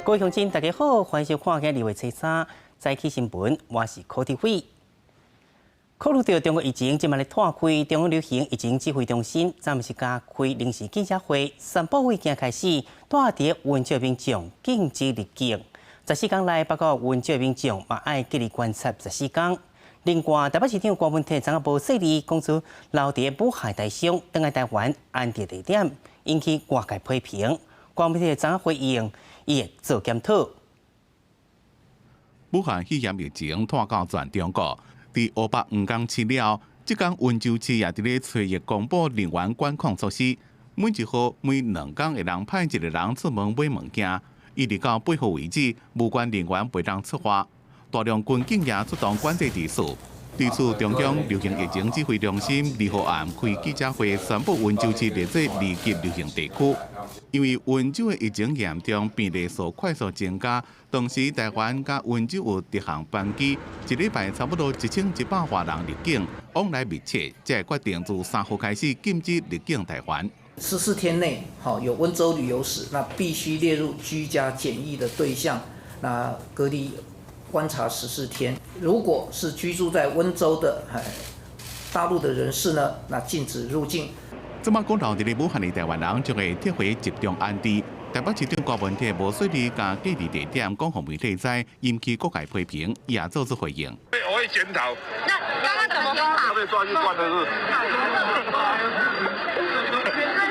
各位鄉親，大家好，歡迎收看今日二月初三早起新聞，我是柯志輝。考慮到中國疫情這擺咧湠開，中央流行疫情指揮中心暫時加開臨時記者會，宣布為今開始，住佇溫州民眾禁止入境。14天內，包括溫州民眾嘛愛隔離觀察十四天。另外，台北市長柯文哲昨昏無細膩講出留佇武漢台商轉來台灣安置地點，引起外界批評。柯文哲昨昏回應，伊會做檢討。武漢肺炎疫情湠到全中國，佇湖北黃岡市了後，這工溫州市也佇咧初一公布人員管控措施，每一戶每2工會當派一個人出門買物件，一直到8號為止，無關人員袂當出外。大量軍警也出動管制秩序。對此，中央流行疫情指揮中心2號暗開記者會，宣布溫州市列做二級流行地區。因為溫州的疫情嚴重，病例數快速增加，同時台灣佮溫州有直航班機，一禮拜差不多1100外人入境，往來密切，才會決定自3號開始禁止入境台灣。14天內，好有溫州旅遊史，那必須列入居家檢疫的對象，那隔離觀察十四天。如果是居住在溫州的大陸的人士呢，那禁止入境。這擺講留佇咧武漢的台灣人將會撤回集中安置。台北市長柯文哲無細膩共隔離地點講予媒體知，引起各界批評，也做出回應。我會檢討。那剛剛怎麼方法？被抓去關的是。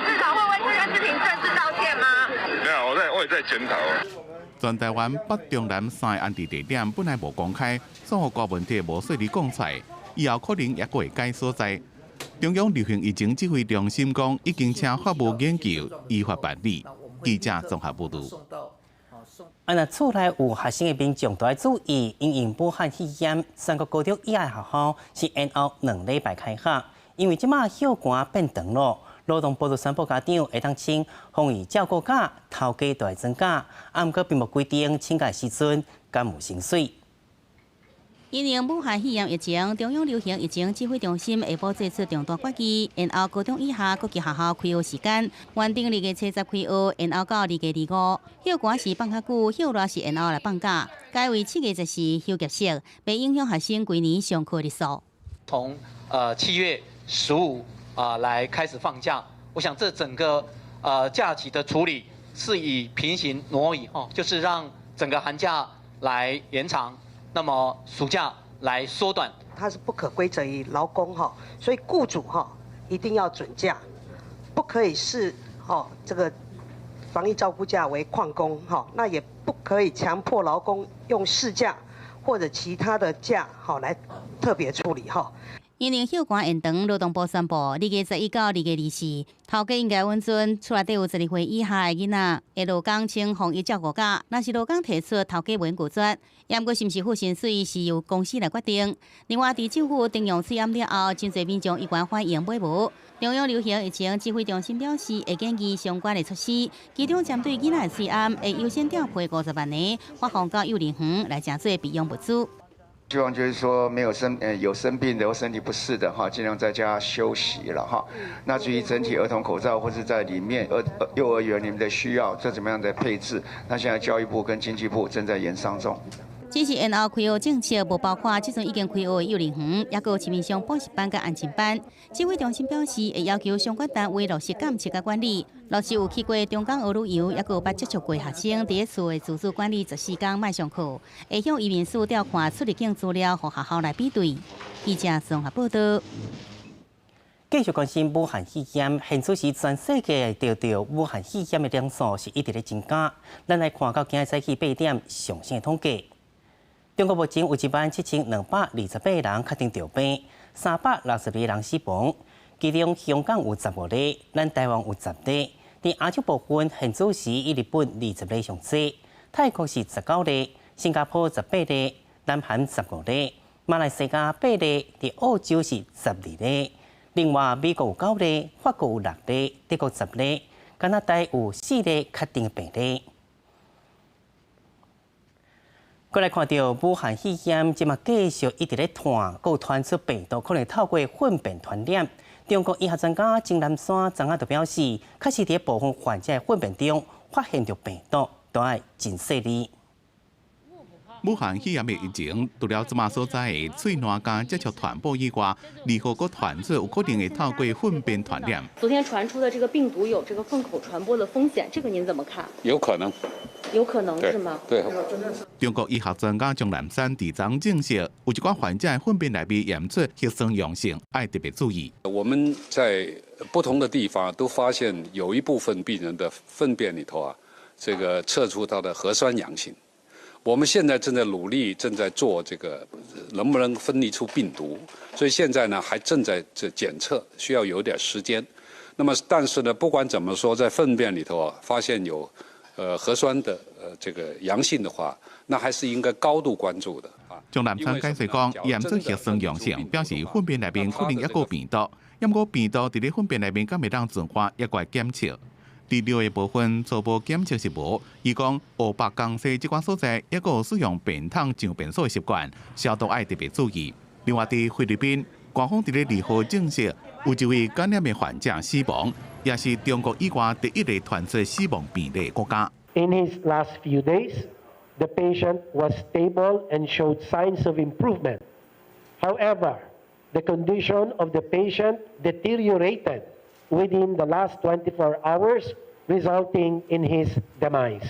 市長會為這件事情正式道歉嗎？沒有，我也在檢討。全台灣北中南三個安置地點本來無公開，所以柯文哲無細膩講出來，以後可能猶閣會改所在。中央流行疫情指揮中心講，已經請法務研究依法辦理。記者綜合報導。啊，若厝內有學生的民眾都愛注意，因應武漢肺炎，全國高中以下學校是延後2禮拜開學，因為這馬休寒變長咯。勞動部就宣布家長會當請防疫照顧假，頭家就會增加，啊，毋過並無規定請假時陣敢有薪水。因應武漢肺炎疫情，中央流行疫情指揮中心下晡做出重大決議，延後高中以下各級學校開學時間，原定2月初十開學，延後到2月25。休寒是放較久，休熱是延後來放假，改為7月14休業式，袂影響學生規年上課日數。從7月15啊來開始放假，我想這整個假期的處理是以平行挪移哦，就是讓整個寒假來延長。那麼暑假來縮短，它是不可歸責於勞工哈，所以雇主哈一定要准假，不可以視哈這個防疫照顧假為曠工哈，那也不可以強迫勞工用事假或者其他的假哈來特別處理哈。因應休寒延長，勞動部宣布，2月11到2月24，頭家應該允准厝內底有12歲以下的囡仔，會勞工請防疫照顧假。若是勞工提出，頭家袂拒絕，毋過是毋是付薪水是由公司來決定。另外，佇政府徵用喙罨了後，真濟民眾依然反映買無。中央流行疫情指揮中心表示，會建議相關的措施，其中針對囡仔的喙罨，會優先調配50萬個，發放到幼兒園來成做備用物資。希望就是說，沒有生有生病的或身體不適的哈，盡量在家休息了哈。那至於整體兒童口罩或是在裡面幼兒園裡面的需要，這怎麼樣的配置？那現在教育部跟經濟部正在研商中。只是延後開學政策，無包括這陣已經開學的幼兒園，抑閣有市面上補習班佮安親班。指揮中心表示，會要求相關單位落實監測佮管理。若是有去過中港學旅遊，抑閣有捌接觸過學生，佇咧厝的自主管理十四天莫上課，會向移民署調看出入境資料，予學校來比對。記者綜合報道。繼續關心武漢肺炎，現此時全世界得著武漢肺炎的人數是一直咧增加。咱來看到今日早起8點上新的統計。中國目前有1萬7228人確診著病，362人死亡。其中香港有15例，咱台灣有10例。佇亞洲部分，現此時以日本20例上濟，泰國是19例，新加坡18例，南韓15例，馬來西亞8例，佇澳洲是12例。另外，美國有9例，法國有6例，德國10例，加拿大有4例確定病例。過來看到武漢肺炎，這馬繼續一直咧湠，閣有傳出病毒可能透過糞便傳染。中國醫學專家鍾南山昨昏就表示，確實佇部分患者的糞便中發現著病毒，都愛真細膩。武漢肺炎的疫情，除了這馬所在的喙瀾佮接觸傳播以外，2號閣傳出有可能會透過糞便傳染。昨天傳出的這個病毒有這個糞口傳播的風險，這個您怎麼看？有可能，有可能是嗎？對。中國醫學專家鍾南山佇昨證實，有一寡患者的糞便內面驗出核酸陽性，愛特別注意。我們在不同的地方都發現有一部分病人的糞便裡頭啊，這個測出他的核酸陽性。我們現在正在努力，正在做這個能不能分離出病毒，所以現在呢還正在這檢測，需要有點時間。那麼，但是呢，不管怎麼說，在糞便裡頭啊發現有核酸的這個陽性的話，那還是應該高度關注的啊。鍾南山解釋講，驗出核酸陽性，表示糞便內面可能猶閣有病毒，毋過病毒佇咧糞便內面敢會當存活，猶閣愛檢測。佇尿的部分初步檢測是無，伊講湖北江西這寡所在，猶閣有使用便桶上便所的習慣，消毒愛特別注意。另外，佇菲律賓，官方佇咧2號證實有一位感染的患者死亡，也是中國以外第一个傳出死亡病例的國家。 In his last few days, the patient was stable and showed signs of improvement. However, the condition of the patient deteriorated within the last 24 hours, resulting in his demise.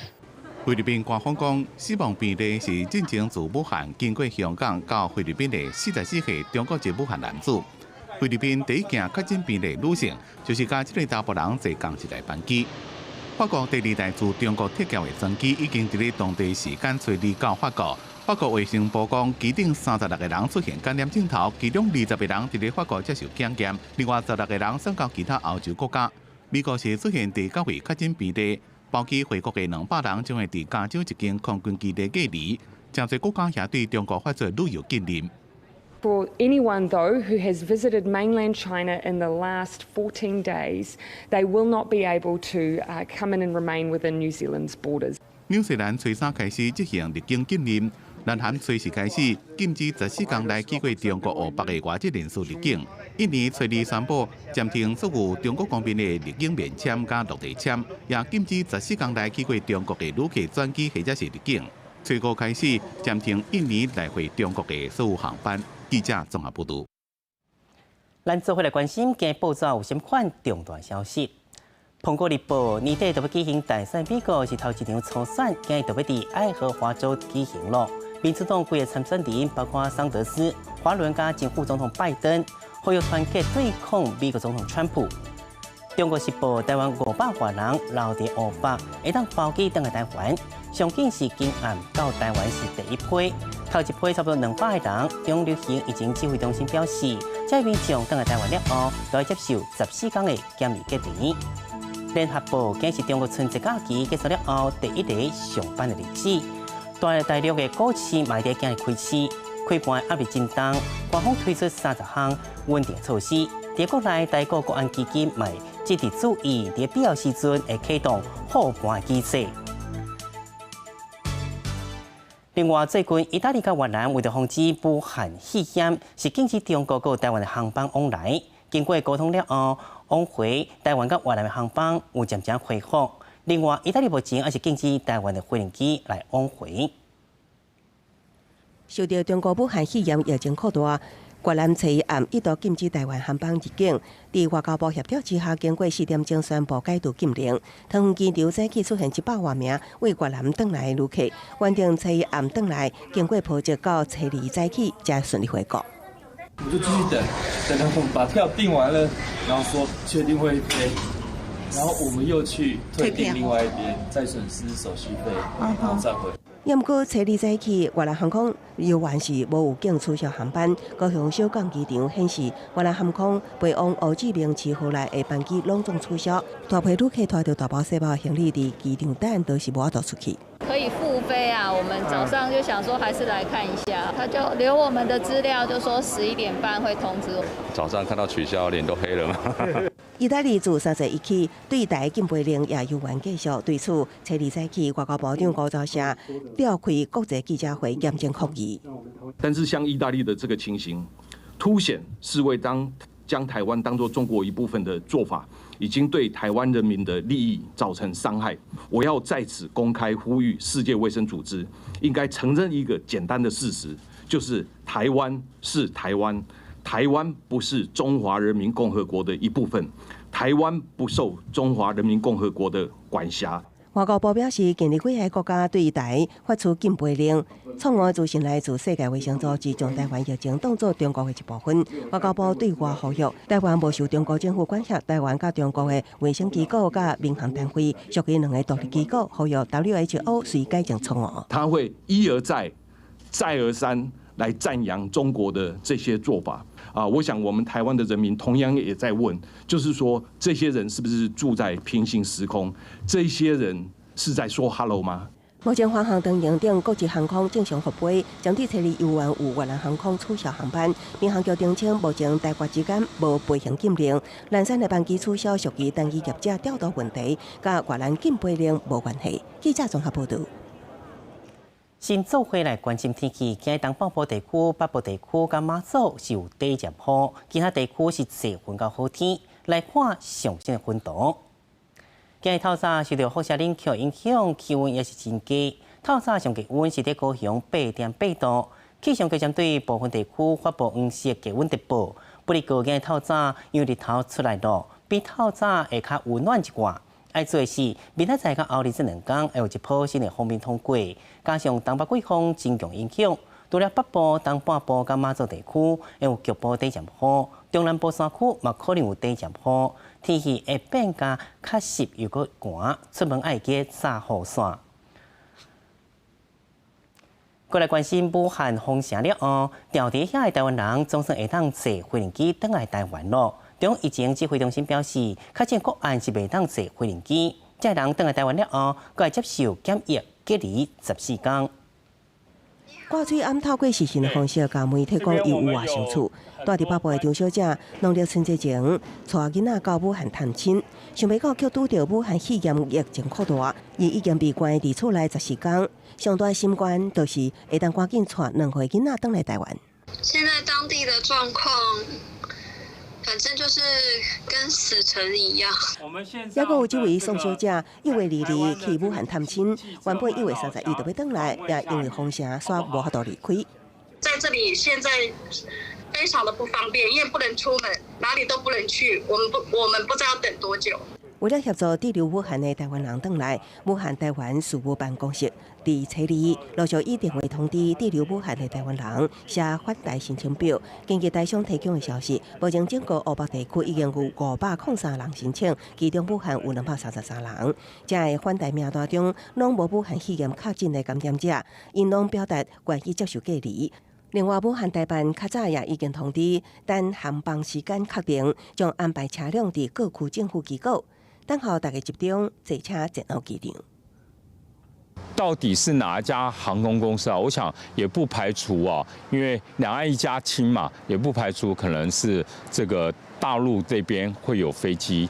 菲律賓官方講，死亡病例是進前自武漢經過香港到菲律賓的44歲中國籍武漢男子。菲律賓第一件確診病例女性，就是佮這个查埔人坐仝一台班機。法國第二台自中國撤僑的專機已經佇咧當地時間初二到法國。法國衛生部講，機頂36個人出現感染症頭，其中20個人佇咧法國接受檢驗，另外16個人送到其他歐洲國家。美國是出現第九位確診病例，包機回國的200人將會佇加州一間空軍基地隔離。誠濟國家也對中國發出旅遊禁令。 For anyone, though, who has visited mainland China in the last 14 days, they will not be able to come in and remain within New Zealand's borders. 紐西蘭初三開始執行入境禁令，南韓初四開始禁止14天內去過中國湖北的外籍人士入境。印尼初二宣布暫停所有中國公民的入境免簽佮落地簽，也禁止14天內去過中國的旅客轉機或者是入境。初五開始暫停印尼來回中國的所有航班。記者綜合報導。咱做伙來關心今日報紙有啥物款重大消息。蘋果日報年底就欲舉行大選，美國是頭一場初選，今日就欲佇愛荷華州舉行囉。民主黨幾个參選人，包括桑德斯、華倫佮前副總統拜登，呼籲團結對抗美國總統川普。中國時報台灣500外人留佇湖北，會當包機轉來台灣。上緊是今暗到台灣是第一批，頭一批差不多200個人。中流行疫情指揮中心表示，這民眾轉來台灣了後，都欲接受14天的檢疫隔離。聯合報今是中國春節假期結束了後第一个上班的日子，大大陸的股市嘛佇今日開市，開盤壓力真重，官方推出30項穩定措施。佇國內，台股國安基金嘛積極注意，佇必要時陣會啟動護盤機制。另外，最近意大利佮越南為著防止武漢肺炎，是禁止中國佮台灣的航班往來。經過溝通了後，往回台灣佮越南的航班有漸漸恢復。另外，意大利目前也是禁止台灣的飛行機來往回。受著中國武漢肺炎疫情擴大，越南初一暗一度禁止台灣航班入境。佇外交部協調之下，經過4點鐘宣布解除禁令。桃園機場早起出現100外名對越南轉來的旅客，原定初一暗轉來，經過波折到初二早起才順利回國。我就繼續等，等到我們把票訂完了，然後說確定會飛，然後我們又去退訂另外一邊，再損失手續費，然後再回。毋過初二早起，越南航空猶原是無預警取消航班。高雄小港機場顯示，越南航空飛往胡志明市河內的班機攏總取消，大批旅客拖著大包細包行李佇機場等，都是無法度出去。可以復飛啊！我們早上就想說還是來看一下，他就留我們的資料，就說11點半會通知我。早上看到取消，臉都黑了嘛。意大利自31起對台禁飛令也猶原繼續。對此，初二早起外交部長吳釗燮召開國際記者會嚴正抗議。但是像意大利的這個情形，凸顯世衛當將台灣當作中國一部分的做法，已經對台灣人民的利益造成傷害。我要在此公開呼籲世界衛生組織，應該承認一個簡單的事實，就是台灣是台灣，台灣不是中華人民共和國的一部分，台灣不受中華人民共和國的管轄。外交部表示，近日幾个國家對台發出禁飛令，錯誤資訊來自世界衛生組織將台灣疫情當作中國的一部分。外交部對外呼籲，台灣無受中國政府管轄，台灣佮中國的衛生機構佮民航單位屬於兩个獨立機構，呼籲 WHO 須改正錯誤。他會一而再、再而三來讚揚中國的這些做法啊！我想我們台灣的人民同樣也在問，就是說這些人是不是住在平行時空？這些人是在說 hello 嗎？目前華航、長榮等國際航空正常復飛，針對初二猶原有越南航空取消航班，民航局澄清，目前台越之間無飛行禁令，蘭山的班機取消屬於單機業者調度問題，佮越南禁飛令無關係。記者綜合報導。先做伙來關心天氣，今日東半部地區、北部地區佮馬祖是有短暫雨，其他地區是濟雲佮好天。來看上新的溫度。今日透早受著輻射冷卻影響，氣溫也是真低。透早上低溫是佇高雄8.8度。氣象局針對部分地區發布黃色低溫特報。不過今日透早因為日頭出來囉，比透早會較溫暖一寡。愛注意是，明仔載佮後日這兩工會有一波新的鋒面通過，加上東北季風真強影響，除了北部、東半部佮馬祖地區會有局部短暫雨，中南部山區嘛可能有短暫雨，天氣會變甲較濕又閣寒，出門愛記紮雨傘。過來關心武漢封城了後，牢佇遐的台灣人總算會當坐飛機轉來台灣囉。中央疫情指揮中心表示，確診個案是袂當坐飛機，這人轉來台灣了後，閣愛接受檢疫隔離14天。掛喙罨透過視訊的方式，共媒體講伊有偌想厝。住佇北部的張小姐，農曆春節前帶囡仔到武漢探親，想袂到卻拄著武漢肺炎疫情擴大，伊已經被關佇厝內14天，上大心願就是會當趕緊帶2歲囡仔轉來台灣。現在當地的狀況，反正就是跟死城一樣。抑閣有這位宋小姐，1月22去武漢探親，原本1月31就欲轉來，也因為封城，煞無法度離開。在這裡現在非常的不方便，因為不能出門，哪裡都不能去。我們不知道等多久。為了協助滯留武漢的台灣人轉來，武漢台灣事務辦公室佇初二陸續以電話通知滯留武漢的台灣人寫返台申請表。根據台商提供的消息，目前整個湖北地區已經有503人申請，其中武漢有233人。這个返台名單中，攏無武漢肺炎確診的感染者，𪜶攏表達願意接受隔離。另外，武漢台辦較早也已經通知，等航班時間確定，將安排車輛佇各區政府機構。等候大家集中坐車前往機場。到底是哪一家航空公司啊？我想也不排除啊，因為兩岸一家親嘛，也不排除可能是這個大陸這邊會有飛機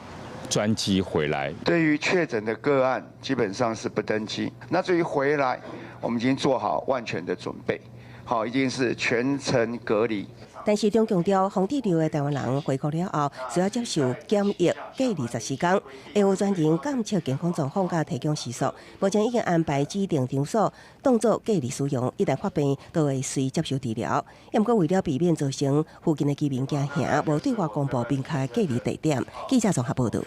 專機回來。對於確診的個案，基本上是不登機。那至於回來，我們已經做好萬全的準備，好，一定是全程隔離。但是中強調，防滯留的台灣人回國了後，需要接受檢疫隔離14天，會有專人監測健康狀況，佮提供食宿。目前已經安排指定場所當作隔離使用，一旦發病，就會隨接受治療。毋過為了避免造成附近的居民驚嚇，無對外公布明確隔離地點。記者綜合報導。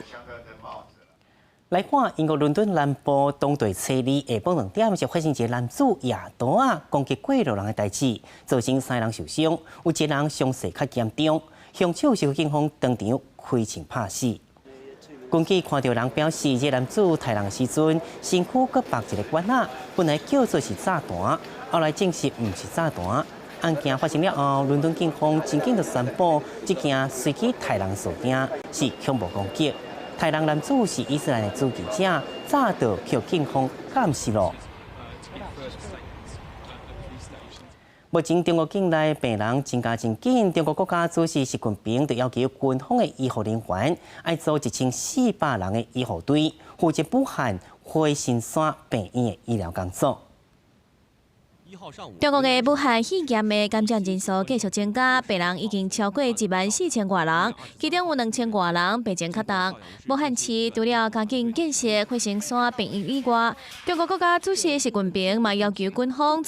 來看英國倫敦南部當地初二下晡2點，是發生一个男子舉刀仔攻擊過路人的代誌，造成三人受傷，有一人傷勢較嚴重，兇手是予警方當場開槍拍死。根據看著人表示，這个男子刣人的時陣，身軀閣縛一個管仔，本來叫做是炸彈，後來證實毋是炸彈。案件發生了後，倫敦警方真緊就宣布，這件隨機刣人事件是恐怖攻擊。刣人男子是伊斯蘭的主義者，早就予警方監視囉。目前中國境內病人增加真緊，中國國家主席習近平就要求軍方的醫護人員愛組1400人的醫護隊，負責武漢火神山病院的醫療工作。中國的武漢肺炎的感染人數繼續增加，病人已經超過1萬4千外人，其中有2000外人病情較重。武漢市除了加緊建設火神山病院以外，中國國家主席習近平嘛要求軍方組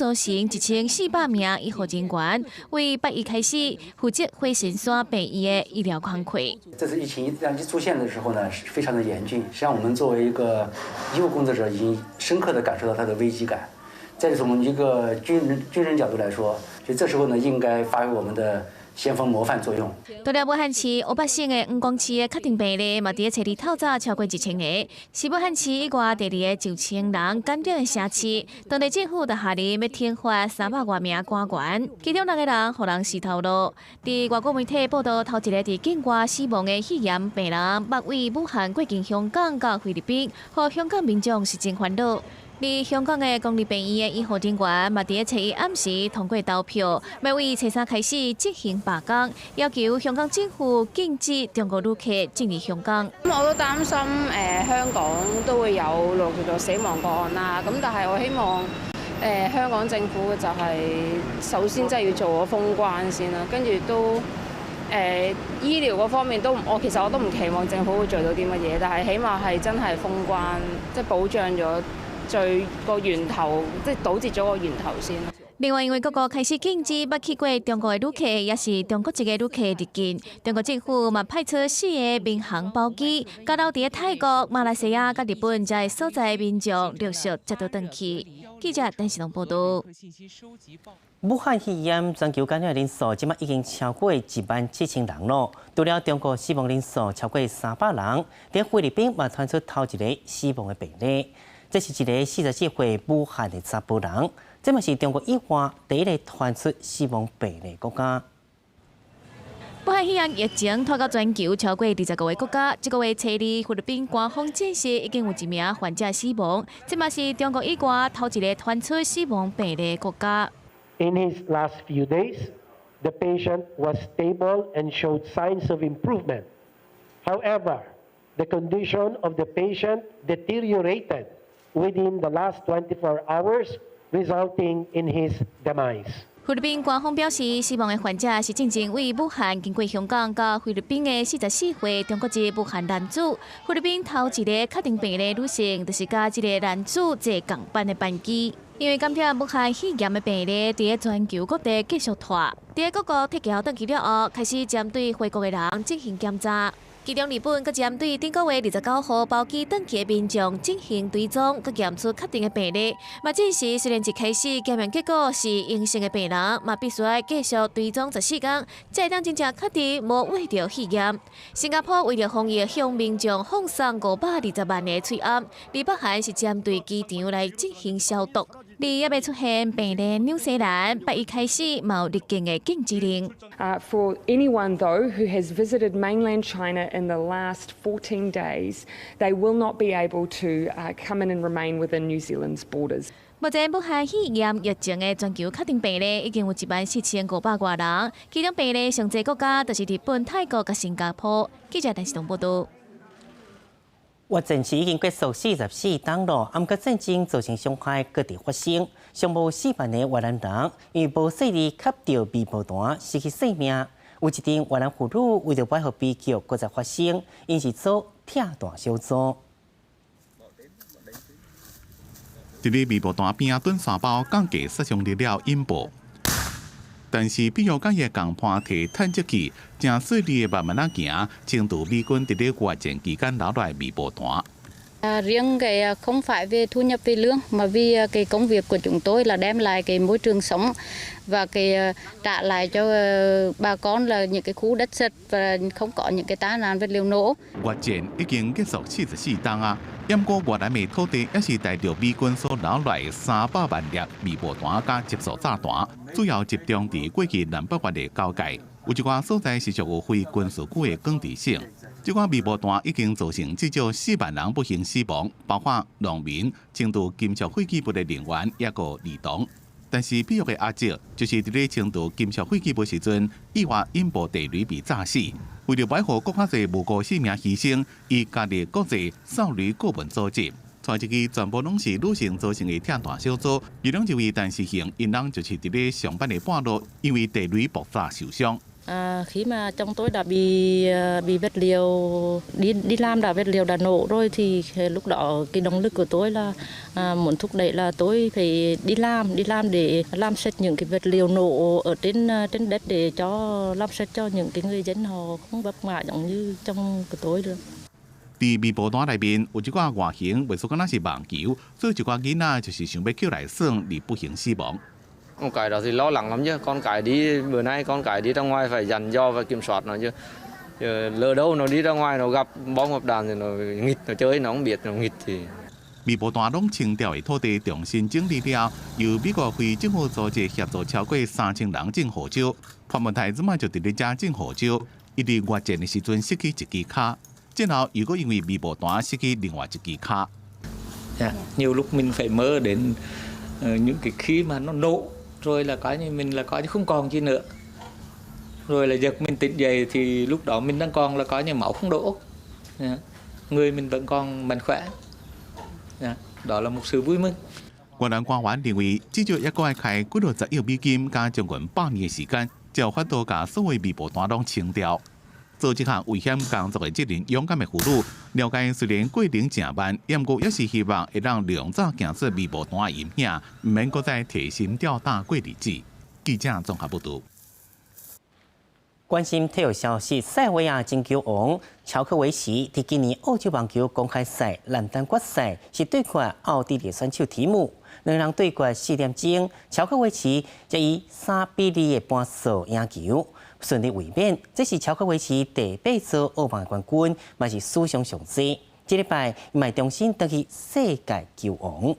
成1400名醫護人員，為8月開始負責火神山病院的醫療工作。這次疫情一旦一出現的時候呢，是非常的嚴峻。實際上，我們作為一個醫務工作者，已經深刻的感受到它的危機感。再從一個軍人角度來說，就這時候呢，應該發揮我們的先鋒模範作用。除了武漢市、湖北省的黃岡市的確診病例，嘛佇咧初二透早超過1000個，是武漢市以外第二个上千人感染的城市。當地政府就下令欲停發300外名官員，其中六个人予人死頭路。佇外國媒體報道，頭一个佇境外死亡的肺炎病人，捌為武漢過境香港佮菲律賓，予香港民眾是真煩惱。而香港的公立病院的醫護人員嘛，佇咧初一暗時通過投票，欲為初三開始執行罷工，要求香港政府禁止中國旅客進入香港。咁我都擔心香港都會有陸續死亡個案啦。咁但係我希望香港政府就係首先真係要做咗封關先啦，跟住都醫療嗰方面都，我其實我都唔期望政府會做到啲乜嘢，但係起碼係真係封關，即係保障咗最個源頭，即係堵截咗個源頭先。另外，因為各國開始禁止捌去過中國的旅客，抑是中國籍的旅客入境，中國政府嘛派出四个民航包機，共留佇泰國、馬來西亞佮日本這所在民眾陸續接倒轉去。記者鄧世龍報道。武漢肺炎全球感染人數，這馬已經超過1萬7千人囉。除了中國死亡人數超過300人，佇菲律賓嘛傳出頭一个死亡的病例。這是一个44歲武漢的查埔人，這嘛是中國以外第一个傳出死亡病例國家。武漢肺炎疫情拖到全球超過25個國家。這個月初二，菲律賓官方證實已經有一名患者死亡，這嘛是中國以外頭一个傳出死亡病例國家。 In his last few days, the patient was stable and showed signs of improvement. However, the condition of the patient deteriorated within the last 24 hours, resulting in his demise. 菲律賓官方表示，死亡的患者是進前為武漢經過香港到菲律賓的44歲中國籍武漢男子。菲律賓頭一個確診病例女性，就是佮這个男子坐仝班的班機。因為感染武漢肺炎的病例，佇咧全球各地繼續拖。佇各國撤僑轉去了後，開始針對回國的人進行檢查。其中日本閣針對頂個月29號包機轉去的民眾進行追蹤，閣驗出確定的病例。嘛，證實雖然一開始檢驗結果是陰性的病人，嘛必須愛繼續追蹤14天，才會當真正確定無患著肺炎。新加坡為著防疫，向民眾放送520萬个喙罨，而北韓是針對機場來進行消毒。而猶未出現病例紐西蘭，8月開始嘛有入境的禁止令。 For anyone though who has visited mainland China in the last 14 days, they will not be able to come in and remain within New Zealand's borders. 目前武漢肺炎疫情的全球確診病例已經有1萬4500外人，其中病例上濟國家就是日本、泰國佮新加坡。記者陳世東報道。越戰是已經結束44冬囉，毋過戰爭造成傷害閣佇發生，上無4萬个越南人因為無細膩吸著未爆彈失去性命。有一陣越南婦女為著無愛予悲劇閣再發生，𪜶是組拆彈小組。佇咧未爆彈邊仔囤三包降低殺傷力了引爆，但是比約佮伊仝伴提探測器，誠細膩的慢慢仔行，清除美軍佇咧越戰期間留落來未爆彈。 Riêng cái không phải về thu nhập về lương mà vì cái công việc của chúng tôi là đem lại cái môi trường sống và cái trả lại cho bà con là những cái khu đất sạch và không có những cái tai nạn vật liệu nổ. 越戰已經結束44冬啊，毋過越南的土地猶是帶著美軍所留落來300萬粒未爆彈佮集束炸彈，主要集中佇過去南北越的交界，有一寡所在是屬於非軍事區的廣治省。這款未爆彈已經造成至少4萬人不幸死亡，包括農民、清除金屬廢棄物的人員，抑閣兒童。但是比約的阿叔就是佇咧清除金屬廢棄物時陣，意外引爆地雷被炸死。為著無愛予閣較濟無辜性命犧牲，伊加入國際掃雷顧問組織。帶一支全部攏是女性組成的拆彈小組，其中一位陳時行，𪜶人就是佇咧上班的半路，因為地雷爆炸受傷。 À, khi mà chồng tôi đã bị vật liệu đi đi làm đã vật liệu đã nổ rồi thì lúc đó cái động lực của tôi là muốn thúc đẩy là tôi phải đi làm để làm sạch những cái vật liệu nổ ở trên trên đất để cho làm sạch cho những cái người dân họ không vấp ngã giống như chồng của tôi được. 佇微波彈內面有一寡外形，袂輸敢若是網球，所以一寡囡仔就是想欲抾來耍而不幸死亡。 Một cái đó thì lo lắng lắm chứ, con cái đi bữa nay con cái đi ra ngoài phải dặn dò và kiểm soát nó chứ. Lỡ đâu nó đi ra ngoài nó gặp bom gặp đạn thì nó nghịch nó chơi nó không biết nó nghịch thì 微波彈攏清掉的土地重新整理了，由美國非政府組織協助超過3000人種胡椒。潘文泰這擺就佇咧遮種胡椒，伊佇越戰的時陣失去一支跤，戰後又閣因為微波彈失去另外一支跤。 Nhiều lúc mình phải mơ đến những cái khi mà nó nổ rồi là coi như mình là coi như không còn gì nữa, rồi là giật mình tỉnh dậy thì lúc đó mình đang còn là coi như máu không đổ, người mình vẫn còn mạnh khỏe, đó là một sự vui mừng. 越南官員認為，至少猶閣愛開幾落十億美金，加將近100年的時間，才有法度共所有微波彈攏清掉。做這項危險工作的這名勇敢的婦女，了解雖然過程誠慢，毋過也是希望會當量早行出微波彈的陰影，毋免閣再提心吊膽過日子。記者綜合報導。關心體育消息，塞爾維亞前球王喬科維奇佇今年澳洲網球公開賽男單決賽是對決奧地利選手提姆，兩人對決4點鐘，喬科維奇則以3比2的盤數贏球，順利衛冕。這是喬科維奇第八座澳網冠軍，嘛是史上上濟。這禮拜伊嘛重新轉去世界球王。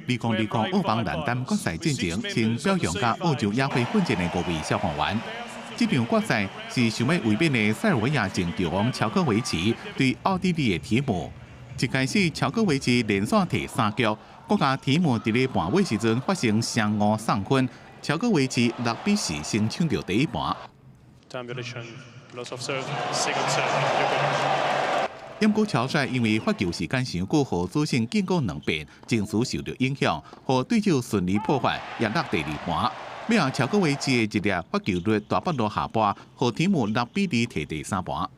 2020澳網男單決賽進前，先表揚佮澳洲野會奮戰的五位消防員。這場決賽是想欲衛冕的塞爾維亞前球王喬科維奇對奧地利的提姆。一開始，喬科維奇連續提三局，閣共提姆佇咧盤尾時陣發生雙誤送分，喬科維奇6比4先搶著第一盤。 Time violation, loss of serve, second serve. 毋過喬帥因為發球時間傷久，予主審警告兩遍，情緒受著影響，予對手順利破發，贏得第二盤。尾後喬科維奇的一粒發球率大幅度下滑，予提姆6比2提第三盤。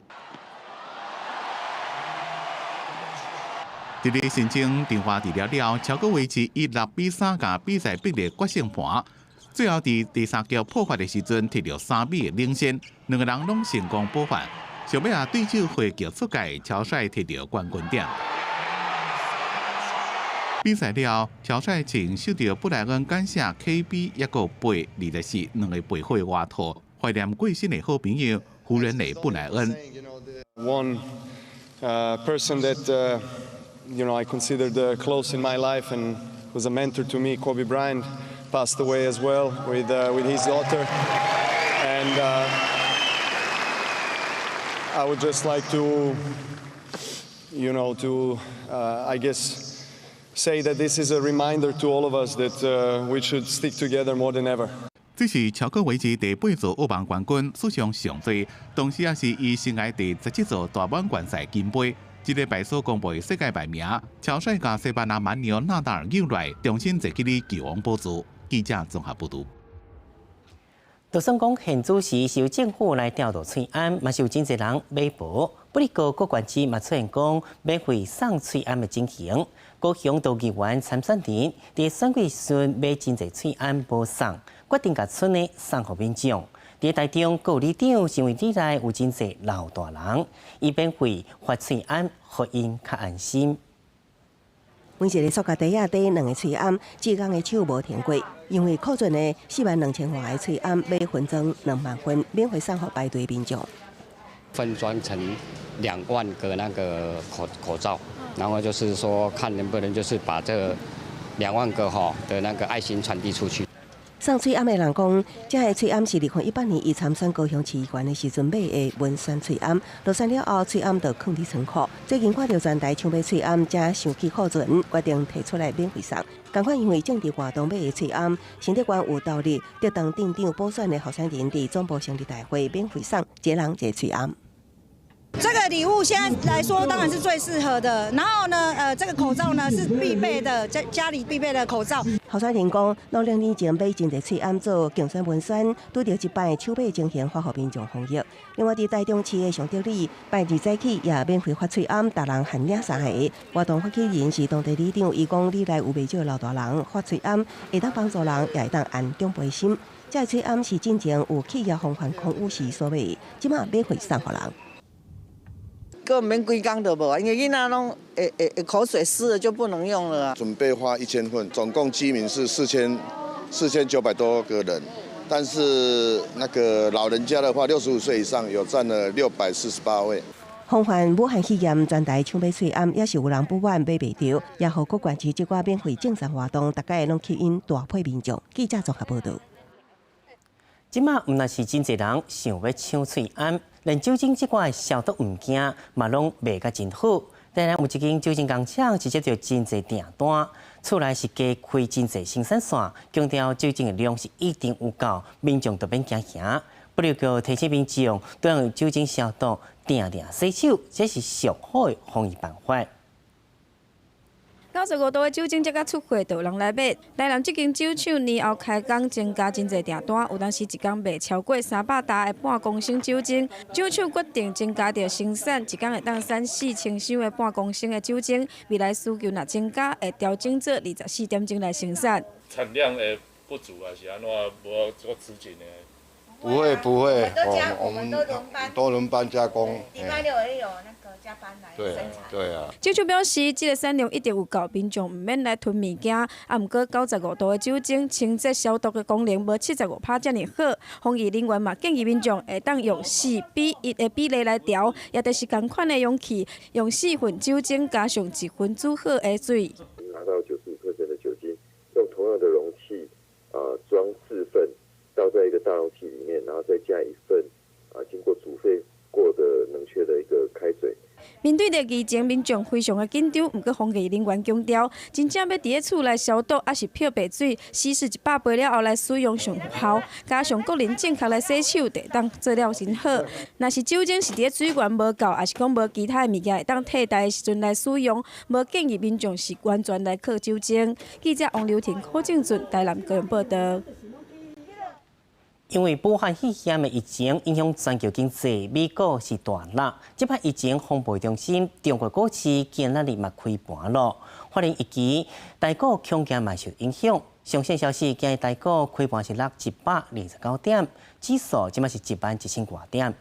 佇咧申請電話治療了，喬科維奇以6比3共比賽逼入決勝盤。最後佇第三局破發的時陣，提著3比的領先，兩個人攏成功補發。上尾仔對手回擊出界，喬帥提著冠軍點。比賽了，喬帥穿受著布萊恩感謝 KB 抑閣824兩個背號的外套，懷念過身的好朋友湖人的布萊恩。 One person that I considered close in my life and was a mentor to me, Kobe Bryant, passed away as well with his daughter. And I would just like to, I guess, say that this is a reminder to all of us that we should stick together more than ever. 這是喬科維奇第八座澳網冠軍，史上上濟，同時也是伊生涯第17座大滿貫賽金杯。這禮拜所公布的世界排名，喬帥佮西班牙蠻牛納達爾拗來，重新坐起咧球王寶座。記者綜合報導。就算講現主時是由政府來調度喙罨，嘛是有真濟人買無。不過各縣市嘛出現講免費送喙罨的情形。高雄都議員參選人佇選舉時買真濟喙罨無送，決定共賰的送予民眾。佇台中閣有里長是因為里內有真濟老大人，伊免費發喙罨，予𪜶較安心。每一个塑膠袋仔底兩个喙罨，志工的手無停過，因為庫存的4萬2千外个喙罨，欲分裝2萬份，免費送予排隊民眾。分裝成2萬個那個口罩，然後就是說看能不能就是把這2萬個哈的那個愛心傳遞出去。送喙罨的人講，這个喙罨是2018年伊參選高雄市議員的時陣買的文宣喙罨，落選了後喙罨就囥佇倉庫。最近看著全台搶買喙罨，才想起庫存，決定提出來免費送。仝款因為政治活動買的喙罨，新德縣有投入得當鎮長補選的候選人佇總部成立大會免費送一人一個喙罨。這個禮物現在來說當然是最適合的。然後呢，這個口罩呢是必備的，家家裡必備的口罩。候選人講，農曆年前買真濟喙罨做競選文宣，拄著這擺手尾情形發予民眾防疫。另外，佇台中市的尚德里，拜二早起也免費發喙罨，逐人限領三個。活動發起人是當地里長，伊講里內有袂少老大人發喙罨，會當幫助人，也會當安長輩心。這个喙罨是進前有企業防範空污時所買，這馬免費送予人。閣毋免規工都無，因為囡仔攏會會會口水濕了就不能用了。準備發1000份，總共居民是4900多個人，但是那個老人家的話，65歲以上有佔了648位。防範武漢肺炎，全台搶買喙罨，也是有人不滿買袂著，也予各縣市這寡免費贈送活動，逐家攏吸引大批民眾。記者綜合報導。這馬毋但是真濟人想欲搶喙罨，連酒精這寡消毒物件嘛攏賣甲真好。但係有一間酒精工廠是接著真濟訂單，厝內是加開真濟生產線，強調酒精的量是一定有夠，民眾就免驚嚇。不如叫提醒民眾，都用酒精消毒，定定洗手，這是上好的防疫辦法。95度的酒精才剛出貨，就有人來買。台南這間酒廠年後開工增加真濟訂單，有當時一工賣超過300打的半公升酒精。酒廠決定增加著生產，一工會當產4000箱的半公升的酒精。未來需求若增加，會調整做24點鐘來生產。產量會不足還是按怎？無這個資金的？不會不會，我們都輪班加工。禮拜六也有那個加班來生產。對啊。酒廠表示，這個產量一定有夠，民眾毋免來囤物件。啊，毋過95度的酒精清潔消毒的功能無75%遮爾好。防疫人員嘛建議民眾會當用4比1的比例來調，也就是仝款的容器，用4份酒精加上1份煮好的水。拿到95% 的酒精，用同樣的容器啊裝4份。倒在一個大容器裡面，然後再加1份啊經過煮沸過的冷卻的一個開水。面對著疫情，民眾非常的緊張。毋過防疫人員強調，真正欲佇咧厝內消毒，抑是漂白水，稀釋100倍了後來使用上有效。加上個人正確來洗手，就會當做了真好。若是酒精是佇咧水源無夠，抑是講無其他的物件會當替代的時陣來使用，無建議民眾是完全來靠酒精。記者王劉婷、柯正俊台南高雄報導。因為武漢肺炎的疫情影響全球經濟，美股是大落。這擺疫情風暴中心，中國股市今仔日嘛開盤囉。法人預期台股恐驚嘛受影響。上新消息，今日台股開盤是落129點，指數這擺是1萬1千外點。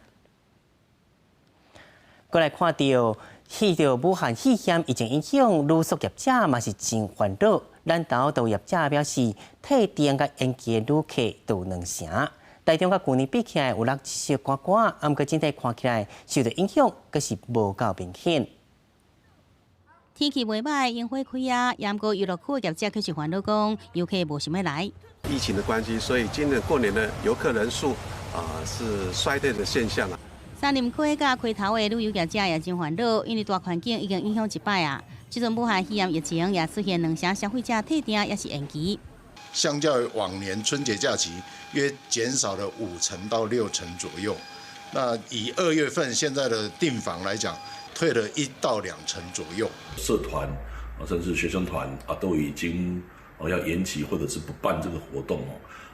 過來看著，受著武漢肺炎疫情影響，旅宿業者嘛是真煩惱。南投都業者表示，退訂佮延期的旅客都有兩成。台中佮舊年比起來有落小寡寡，啊，毋過整體看起來受著影響，閣是無夠明顯。天氣袂䆀，櫻花開啊，毋過遊樂區業者卻是煩惱講，遊客無想欲來。疫情的關係，所以今年過年的遊客人數啊是衰退的現象啊。杉林溪佮溪頭的旅遊業者也真煩惱，因為大環境已經影響一擺啊。這陣武漢肺炎疫情也出現兩成消費者退訂，抑是延期。相較於往年春節假期，約減少了5成到6成左右。那以2月份現在的訂房來講，退了1到2成左右。社團啊，甚至學生團啊，都已經哦要延期或者是不辦這個活動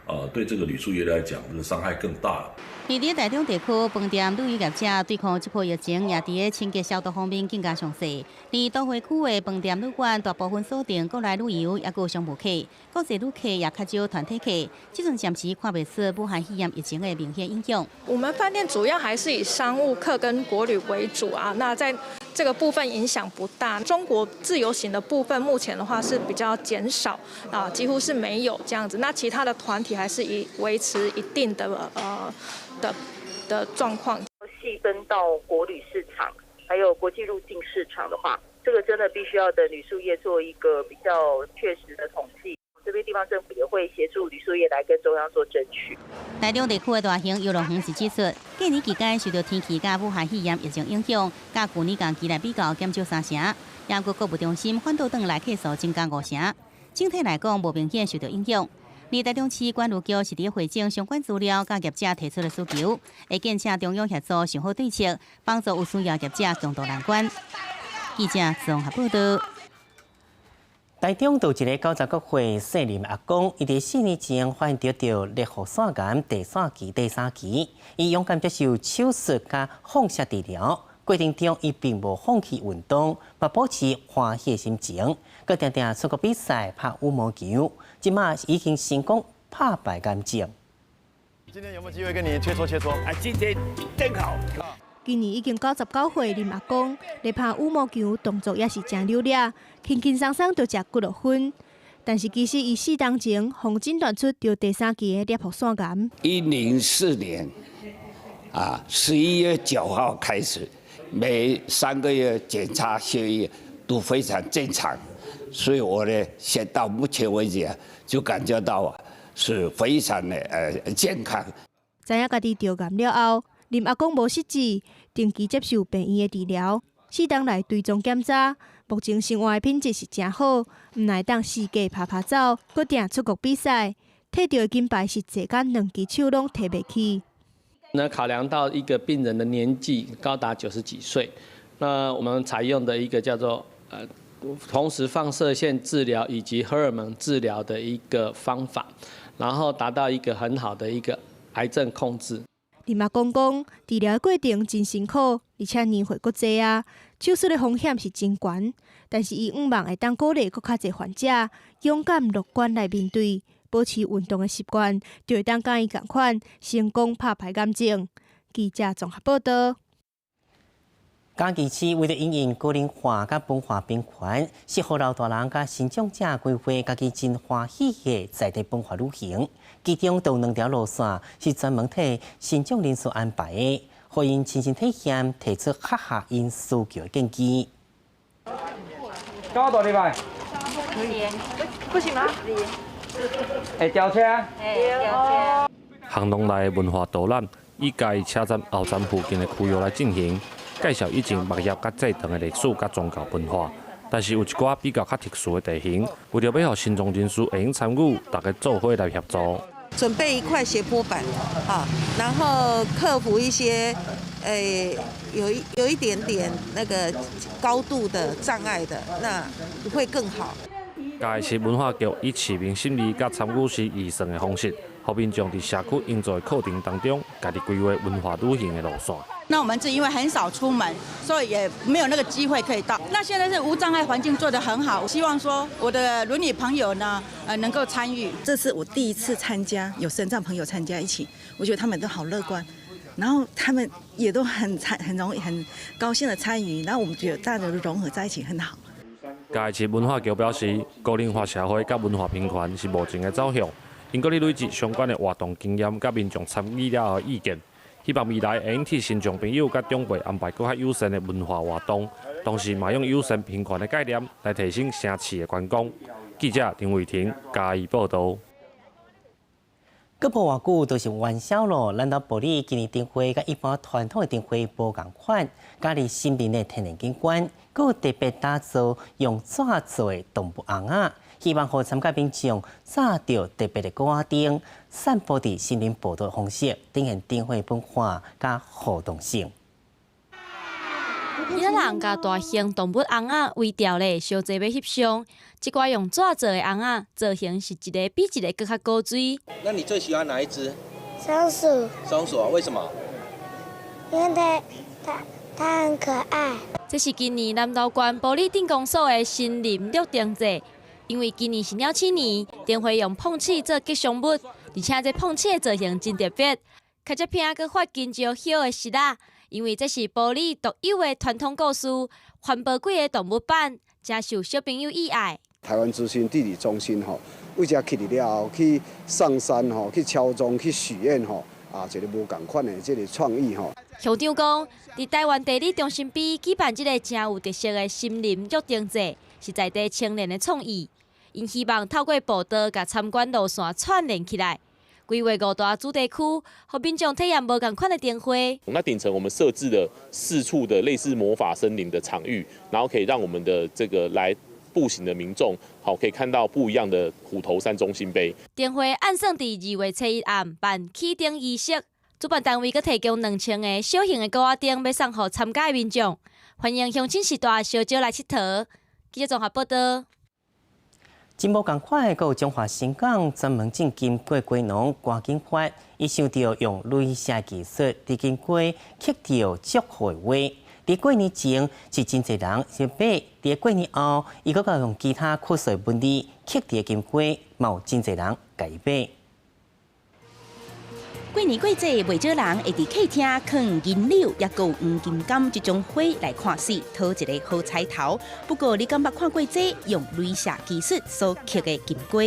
哦，啊，對這個旅宿業來講，這個傷害更大。佇咧台中地區，飯店旅遊業者對抗這波疫情，也佇咧清潔消毒方面更加詳細。佇都會區的飯店旅館，大部分鎖定國內旅遊，抑閣有商務客，國際旅客也較少團體客。這陣暫時看袂出武漢肺炎疫情的明顯影響。我們飯店主要還是以商務客跟國旅為主啊，那在這個部分影響不大。中國自由行的部分，目前的話是比較減少啊，幾乎是沒有這樣子。那其他的團體還是以維持一定的狀況。細分到國旅市場，還有國際入境市場的話，這個真的必須要等旅宿業做一個比較確實的統計。這邊地方政府也會協助旅宿業來跟中央做爭取。台中地區的大型遊樂園是指出，過年期間受著天氣佮武漢肺炎疫情影響，佮舊年同期來比較減少3成，抑閣購物中心反倒轉來客數增加5成。整體來講，無明顯受著影響。而台中市觀旅局是佇匯整相關資料，佮業者提出的需求，會建請中央協助想好對策，幫助有需要業者共渡難關。記者綜合報道。台中有一个99歲姓林阿公，伊佇4年前發現著腋護腺癌第三期、第三期，伊勇敢接受手術佮放射治療，過程中伊並無放棄運動，嘛保持歡喜的心情，閣定定出國比賽拍羽毛球，這馬已經成功拍敗癌症。今天有沒有機會跟你切磋切磋？啊，今天正好。今年已經99歲，林阿公咧拍羽毛球動作也是誠流利，輕輕鬆鬆就食幾落分。但是其實伊4冬前，予診斷出著第三期的攝護腺癌。104年啊，11月9號開始，每3個月檢查血液都非常正常，所以我呢，現到目前為止啊，就感覺到啊是非常的健康。知影家己著癌了後，林阿公無失志，定期接受病院的治療，4冬來追蹤檢查，目前生活的品質是誠好，毋但會當四界趴趴走，閣定出國比賽，提著的金牌是坐甲兩支手攏提袂起。那考量到一個病人的年紀高達90幾歲，那我們採用的一個叫做同時放射線治療以及荷爾蒙治療的一個方法，然後達到一個很好的一個癌症控制。林阿公講，治療的過程真辛苦，而且年歲閣濟啊，手術的風險是真懸。但是伊向望會當鼓勵閣較濟患者，勇敢樂觀來面對，保持運動的習慣，就會當佮伊仝款成功拍敗癌症。記者綜合報道。嘉義市為著因應高齡化佮文化貧窮，適合老大人佮身障者規劃家己真歡喜的在地文化旅行。其中有兩條路線是專門替身障人士安排的，予𪜶親身體驗，提出較合𪜶需求的建議。高多禮拜？可以，不行嗎？會調車？會調車。巷弄內文化導覽以嘉義車站後站附近的區域來進行，介紹以前木業佮製糖的歷史佮宗教文化。但是有一寡比較較特殊的地形，為著欲予身障人士會用參與，大家做伙來協助。準備一塊斜坡板，哈，然後克服一些，有一點點那個高度的障礙的，那會更好。嘉義市文化局以市民審議佮參與式預算的方式，予民眾佇社區營造的課程當中，家己規劃文化旅行的路線。那我們是因為很少出門，所以也沒有那個機會可以到。那現在是無障礙環境做得很好，希望說我的輪椅朋友呢，能夠參與。這是我第一次參加，有身障朋友參加一起，我覺得他們都好樂觀，然後他們也都很參，很容易，很高興的參與，然後我們覺得大家都融合在一起很好。嘉義市文化局表示，高齡化社會佮文化貧窮是目前的走向，𪜶閣咧累積相關的活動經驗佮民眾參與了後的意見，希望未來會用替身障朋友佮長輩安排閣較友善的文化活動，同時嘛用友善貧窮的概念來提升城市的觀光。記者林偉婷嘉義報導。閣無偌久就是元宵囉，咱到埔里今年燈會佮一般傳統的燈會無仝款，加入森林的天然景觀，閣有特別打造用紙做的動物尪仔，希望予參加民眾紮著特別的鼓仔燈，散步佇森林步道的方式，展現燈會文化佮互動性。囡仔人共大型動物尪仔圍著咧，相齊欲翕相。這寡用紙做的尪仔，造型是一个比一个閣較古錐。那你最喜歡哪一隻？松鼠。松鼠啊？為什麼？因為它很可愛。這是今年南投縣埔里鎮公所的森林綠燈節，因為今年是鳥鼠年，燈會用膨鼠做吉祥物，而且這膨鼠的造型真特別，較這片閣發香蕉葉的爍仔。因為這是埔里獨有的傳統故事，環保鬼的動物版，誠受小朋友喜愛。台灣資訊地理中心吼，為遮起佇了後去上山吼，去敲鐘去許願吼，啊，一個無仝款的這个創意吼。鄉長講，佇台灣地理中心邊舉辦這个誠有特色的森林綠燈節，是在地青年的創意。𪜶希望透過步道共參觀路線串聯起來。規劃五大主題區，予民眾體驗無仝款的燈會。那頂層我們設置了四處的類似魔法森林的場域，然後可以讓我們的這個來步行的民眾，好可以看到不一樣的虎頭山中心碑。燈會按算佇2月初1暗辦啟燈儀式，主辦單位閣提供2000個小型的鼓仔燈，欲送予參加的民眾，歡迎鄉親序大相招來𨑨迌。記者綜合報道。真無仝款，閣有彰化新港專門種金瓜的瓜農郭景發，伊想著用雷射技術，佇金瓜刻著祝福的話。佇過年前是真濟人是買，佇過年後，伊閣用其他樸素文字刻佇金瓜，嘛有真濟人共伊買。過年過節，袂少人會佇客廳囥銀柳，抑閣有黃金柑這種花來看媠，討一個好彩頭。不過，你敢捌看過這用雷射技術所刻的金瓜？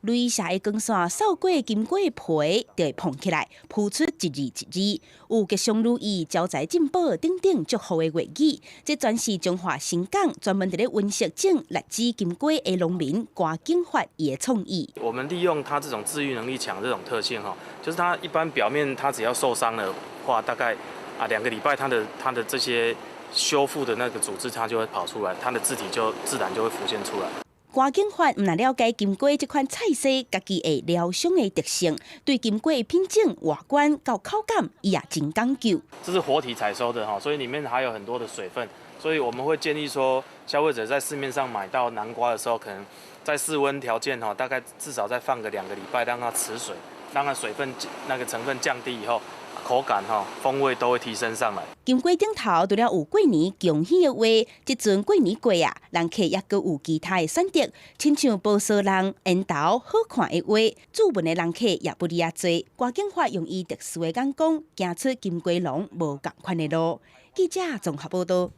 雷射的光線掃過金瓜皮，就會膨起來，浮出一字一字，有吉祥如意、招財進寶等等祝福的話語。這全是彰化新港專門佇咧溫室種栗子金瓜的農民郭景發伊的創意。我們利用它這種自癒能力強這種特性，哈，就是它一般表面它只要受傷的話，大概2個禮拜，它的這些修復的那個組織，它就會跑出來，它的字體就自然就會浮現出來。郭景發毋但了解金瓜這款菜色家己會療傷的特性，對金瓜的品種、外觀到口感，伊也真講究。這是活體採收的哈，所以裡面還有很多的水分，所以我們會建議說，消費者在市面上買到南瓜的時候，可能在室溫條件哈，大概至少再放個2個禮拜，讓它持水，讓它水分那個成分降低以後，口感哈、風味都會提升上來。金瓜頂頭除了有過年恭喜的話，這陣過年過啊，人客抑閣有其他的選擇，親像報喜人、緣投好看的話，注文的人客也不離仔濟。郭景發用伊特殊的眼光，行出金瓜農無仝款的路。記者綜合報道。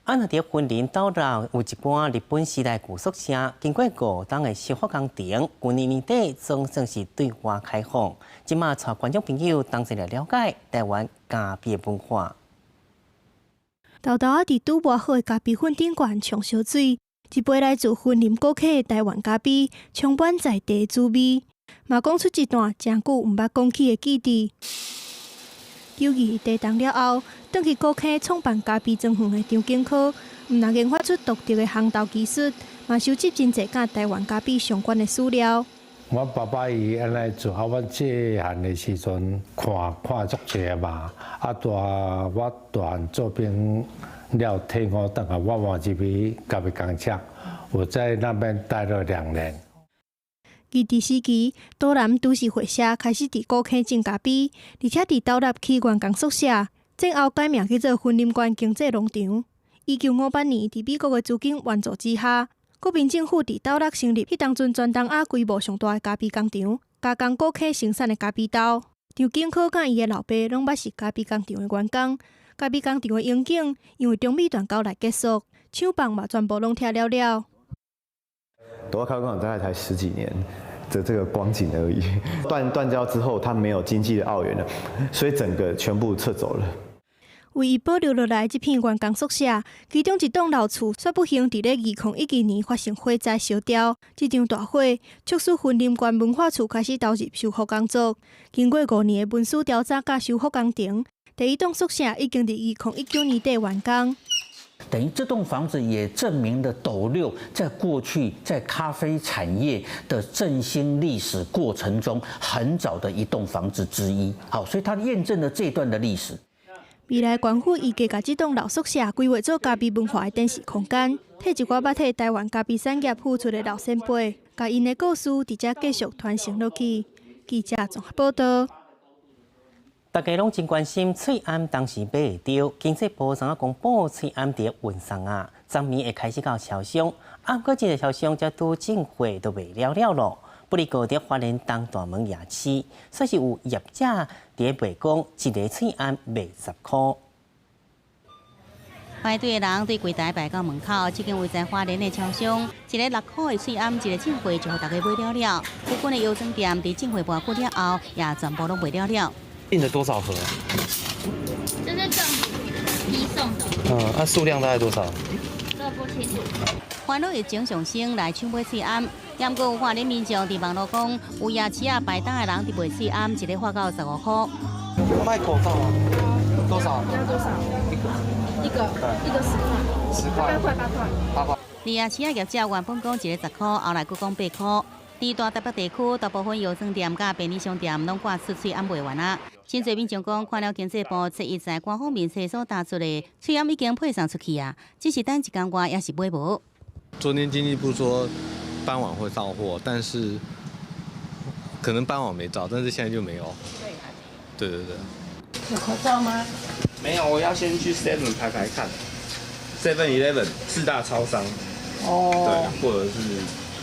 啊，若佇雲林斗六有一寡日本時代舊宿舍，經過5冬的修復工程，舊年年底總算是對外開放。這馬帶觀眾朋友同齊來了解台灣咖啡文化。豆豆仔佇拄磨好的咖啡粉頂懸沖燒水，一杯來自雲林古坑的台灣咖啡，充滿在地滋味，嘛講出一段誠久毋捌講起的記憶。92地動了後，轉去古坑創辦咖啡莊園的張景科，毋但研發出獨特的烘豆技術，嘛收集真濟佮台灣咖啡相關的資料。我爸爸伊按呢做，啊，阮細漢的時陣看看足濟嘛，啊大我大漢做兵了退伍轉來，我嘛入去咖啡工廠，我在那邊待了2年。日治時期，斗南株式會社開始佇古坑種咖啡，而且佇斗六起員工宿舍，戰後改名叫做雲林縣經濟農場。1958年，佇美國的資金援助之下，國民政府佇斗六成立彼當陣全東亞規模上大的咖啡工廠，加工古坑生產的咖啡豆。張景科佮伊的老爸攏捌是咖啡工廠的員工。咖啡工廠的榮景，因為中美斷交來結束，廠房嘛全部攏拆了了。斗六咖啡工廠大概才十幾年的這個光景而已。斷交之後，它沒有經濟的澳元了，所以整個全部撤走了。唯一保留落來這片員工宿舍，其中一棟老厝，煞不幸佇咧2012年發生火災燒掉。這場大火促使雲林縣文化處開始投入修復工作。經過5年的文史調查佮修復工程，第一棟宿舍已經佇2019年底完工。等於這棟房子也證明了斗六在過去在咖啡產業的振興歷史過程中很早的一棟房子之一。好，所以它驗證了這段的歷史。未來縣府預計共這棟老宿舍規劃做咖啡文化的展示空間，替一寡捌替台灣咖啡產業付出的老前輩，共𪜶的故事佇遮繼續傳承落去。記者綜合報道。大家攏真關心喙罨當時買會著，經濟部昨昏公布喙罨佇運送啊，昨暝會開始到超商，啊，毋過這個超商才拄進貨都賣了了囉。不過佇花蓮東大門夜市，算是有業者佇賣講，一个喙罨賣10箍。排隊的人對櫃台排到門口，這間位在花蓮的超商，一个6箍的喙罨，一个進貨就予大家買了了。附近的藥妝店佇進貨無久了後，也全部攏賣了了。訂了多少盒？這是政府批送的。嗯，那數量大概多少？這不清楚。煩惱疫情上升來搶買喙罨，毋過有花蓮民眾佇網路講，有夜市仔擺檔的人佇賣喙罨，一个發到15箍。賣口罩嗎？多少？要多少？一個。一個一個10塊，10塊，八塊八塊，八塊。利亞市仔業者原本講一个10箍，後來閣講8箍。佇大台北地區，大部分藥妝店佮便利商店攏掛出喙罨賣完啊。真濟民眾講，看了經濟部初一在官方面冊所打出的喙罨已經配送出去啊，只是等一工外也是買無。昨天經濟部說傍晚會到貨，但是可能傍晚沒到，但是現在就沒有。對對對。有口罩嗎？沒有，我要先去 Seven 排排看，Seven Eleven 四大超商。哦。對，或者是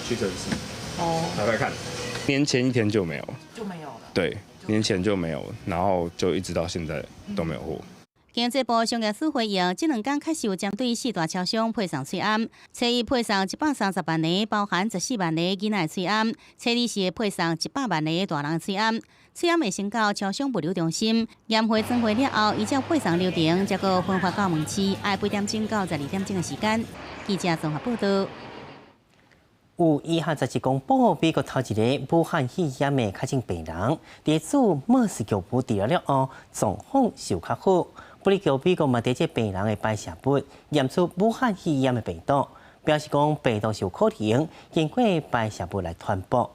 屈臣氏。哦。排排看，年前一天就沒有。就沒有了。對，年前就沒有，然後就一直到現在都沒有貨。經濟部商業司回應，這兩天確實有針對四大超商配送喙罨，初一配送130萬個，包含14萬個囡仔喙罨；初二是會配送100萬個大人喙罨。喙罨會先到超商物流中心驗貨裝貨了後，依照配送流程，才閣分發到門市，愛8點鐘到12點鐘的時間。記者綜合報道。有醫學雜誌公布，美國頭一个武漢肺炎的確診病人，佇注莫斯藥物治療了後，狀況是較好。不過，美國嘛佇這病人的排泄物驗出武漢肺炎的病毒，表示講病毒是有可能經過排泄物來傳播。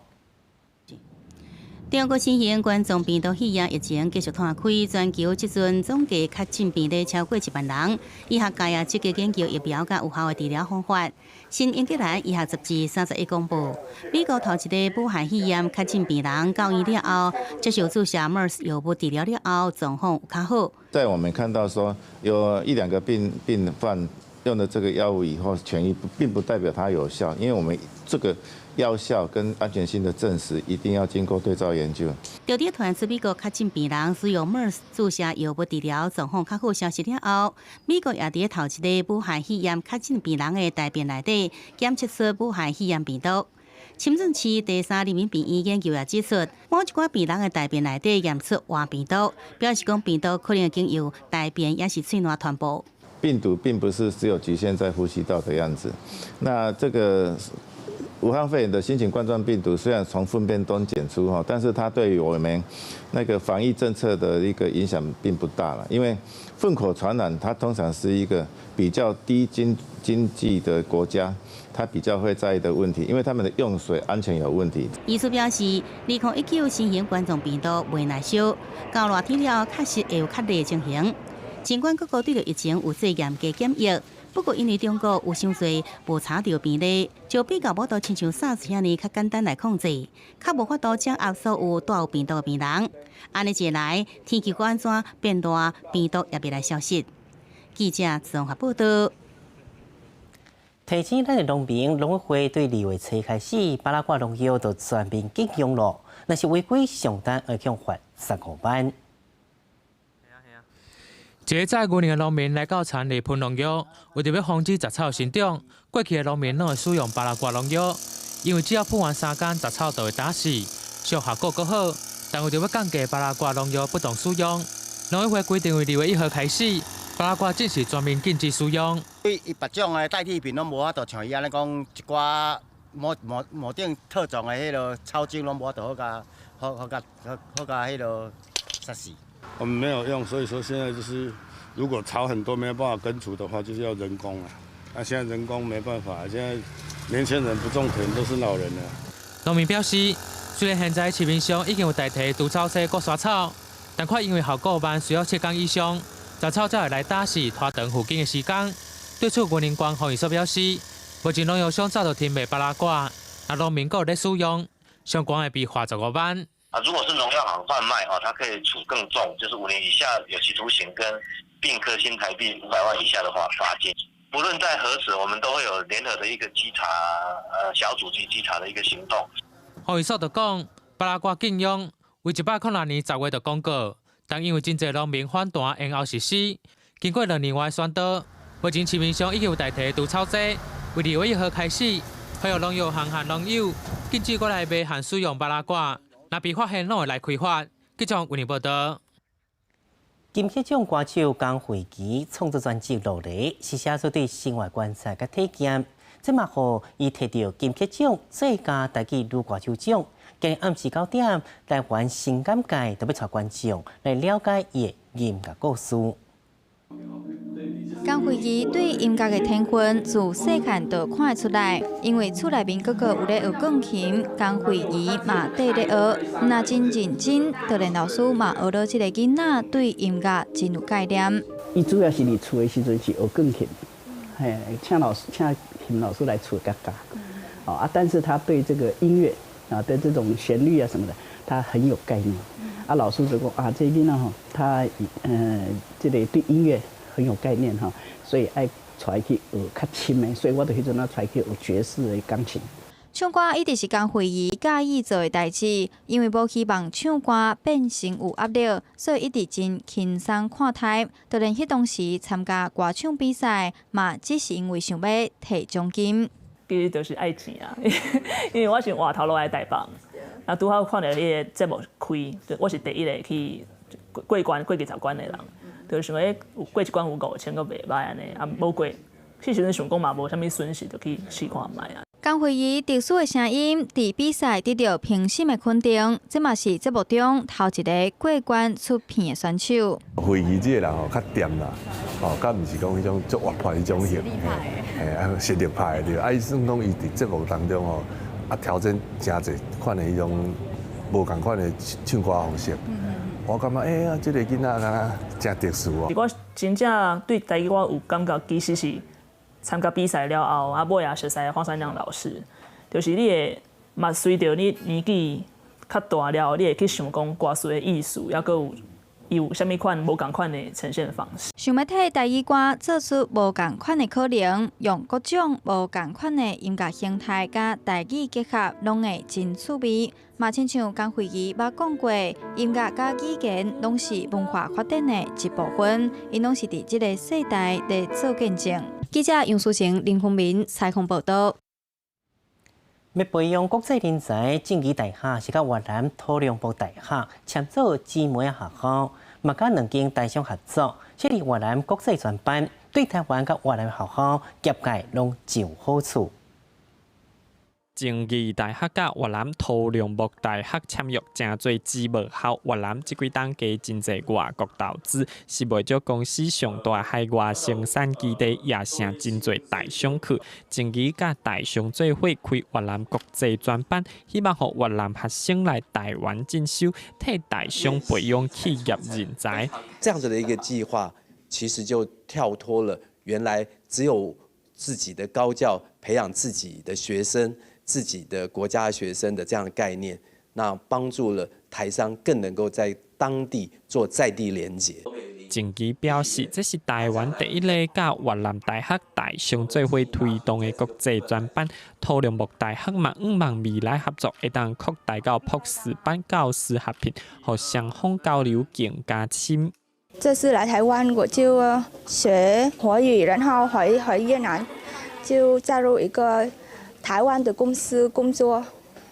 中國新型冠狀病毒肺炎疫情繼續拖開，全球這陣總計確診病例超過1萬人。醫學界也積極研究疫苗佮有效的治療方法。新英格蘭醫學雜誌31公布，美國頭一个武漢肺炎確診病人到院了後，接受注射 MERS 藥物治療了後，狀況有較好。在我們看到說有一兩個病患用了這個藥物以後痊癒，並不代表它有效，因為我們這個藥效跟安全性的證實一定要經過對照研究。調查傳出美國確診病人使用 MERS 注射藥物治療狀況較好消息了後，美國也佇頭一个武漢肺炎確診病人的大便內底檢測出武漢肺炎病毒。深圳市第三人民病院研究也指出，某一寡病人的大便內底驗出活病毒，表示講病毒可能經由大便抑是喙瀾傳播。病毒並不是只有局限在呼吸道的樣子，那這個武漢肺炎的新型冠狀病毒雖然從糞便中檢出哈，但是它對於我們那個防疫政策的一個影響並不大了，因為糞口傳染它通常是一個比較低經濟的國家，它比較會在意的問題，因為他們的用水安全有問題。醫師表示，2019新型冠狀病毒袂耐燒，到熱天了確實會有較熱的情形。儘管各國對著疫情有做嚴格檢疫，不過因為中國有傷濟無查著病例，就比較無法度親像 SARS 遐爾較簡單來控制，較無法度掌握所有帶有病毒的病人。按呢一來，天氣閣按怎變熱，病毒也袂來消失。記者綜合報道。提醒咱的農民，農委會對2月初開始，巴拉刈農藥就全面禁用咯。若是違規上單會予罰15萬。一个載牛奶的農民來到田裡噴農藥，為著欲防止雜草生長。過去的農民攏會使用巴拉刈農藥，因為只要噴完3工，雜草就會打死，效果閣好。但為著欲降低巴拉刈農藥不當使用，農委會規定，為2月1號開始，巴拉刈正式全面禁止使用。對伊別種的代替品攏無法度像伊按呢講，一寡某某某種特種的彼个草種攏無法度好共好好共好好共彼个殺死。我們沒有用，所以說現在就是如果草很多沒有辦法根除的話，就是要人工啊。那現在人工沒辦法，現在年輕人不種田都是老人了。農民表示，雖然現在市面上已經有代替除草劑割沙草，但卻因為效果慢，需要7工以上，雜草才會來打死拖長復耕的時間。對此，雲林縣防疫所表示，目前農藥商早就停賣巴拉刈，若農民閣有咧使用，相關會被罰15萬。啊，如果是農藥行販賣哦，它可以處更重，就是5年以下有期徒刑跟併科新台幣500萬以下的話罰金。不論在何時，我們都會有聯合的一個稽查小組及稽查的一個行動。防疫所就講，巴拉刈禁用，為106年10月就公告，但因為真濟農民反彈，延後實施。經過2年外宣導，目前市面上已經有代替除草劑，為2月1號開始，呼籲農藥行和農友禁止閣來賣和使用巴拉刈。若被發現，攏會來開罰。記者為您報道。金曲獎歌手江慧琪創作專輯《落雷》，是寫出對生活觀察佮體驗。這嘛予伊提著金曲獎最佳台語女歌手獎。今日暗時9點，台灣新感界特別帶觀眾來了解伊的音樂故事。江惠儀對音樂的天分自細漢就看會出來，因為厝內面哥哥有咧學鋼琴，江惠儀嘛綴咧學，毋若真認真，就連老師嘛學著這个囡仔對音樂真有概念。伊主要是佇厝的時陣是學鋼琴，嘿，請老師請琴老師來厝共教，哦啊，但是他對這個音樂啊，對這種旋律啊什麼的，他很有概念。啊，老師就講啊，這囡仔吼，他這个對音樂很有概念哈，所以愛帶去學較深的，所以我就彼陣啊帶去學爵士的鋼琴。唱歌一直是江惠儀佮意做的代誌，因為無希望唱歌變成有壓力，所以一直真輕鬆看待。就連彼當時參加歌唱比賽，嘛只是因為想欲提獎金。其實就是愛錢啊，因為我是換頭路來台北，啊拄好看著彼个節目開，我是第一个去過關過20關的人，就想講過一關有5000，閣袂歹按呢，啊無過，彼時陣想講嘛無啥物損失，就去試看覓啊。江惠儀特殊的聲音，佇比賽得到評審的肯定，這嘛是節目中頭一个過關出片的選手。惠儀這个人吼較恬啦，吼，較毋是講彼種足活潑彼種型，嘿，啊實力派的對。啊，伊算講伊佇節目當中吼，啊挑戰誠濟款的彼種無仝款的唱歌方式。我感覺欸呀，這个囡仔敢若誠特殊哦。我真正對台語我有感覺，其實是參加比賽了後，啊尾也熟似黃山良老師，就是你會嘛隨著你年紀較大了，你會去想講歌詞的意思，抑閣有伊有啥物款無仝款的呈現方式。想欲替台語歌做出無仝款的可能，用各種無仝款的音樂形態佮台語結合，攏會真趣味。嘛親像江惠儀捌講過，音樂佮語言攏是文化發展的一部分，𪜶攏是佇這个世代咧做見證。記者楊書成、林宏明採訪報導。欲培養國際人才，靜宜大學是佮越南土龍木大學簽做姊妹學校，嘛佮兩間台商合作設立越南國際專班，對台灣佮越南學校業界攏真有好處。靜宜大學佮越南土龍木大學簽約，成做姊妹校。越南這幾冬加真濟外國投資，是袂少公司上大海外生產基地，也成真濟台商去。靜宜佮台商做伙開越南國際專班，希望予越南學生來台灣進修，替台商培養企業人才。這樣子的一個計劃，其實就跳脫了原來只有自己的高教培養自己的學生。自己的國家學生的這樣的概念，那幫助了台商更能夠在當地做在地連結。靜宜表示，這是台灣第一個佮越南大學台商做伙推動的國際專班。土龍木大學嘛，向望未來合作會當擴大到博士班教師合聘，予雙方交流更加深。這次來台灣，我就學華語，然後回越南就加入一個台灣的公司工作，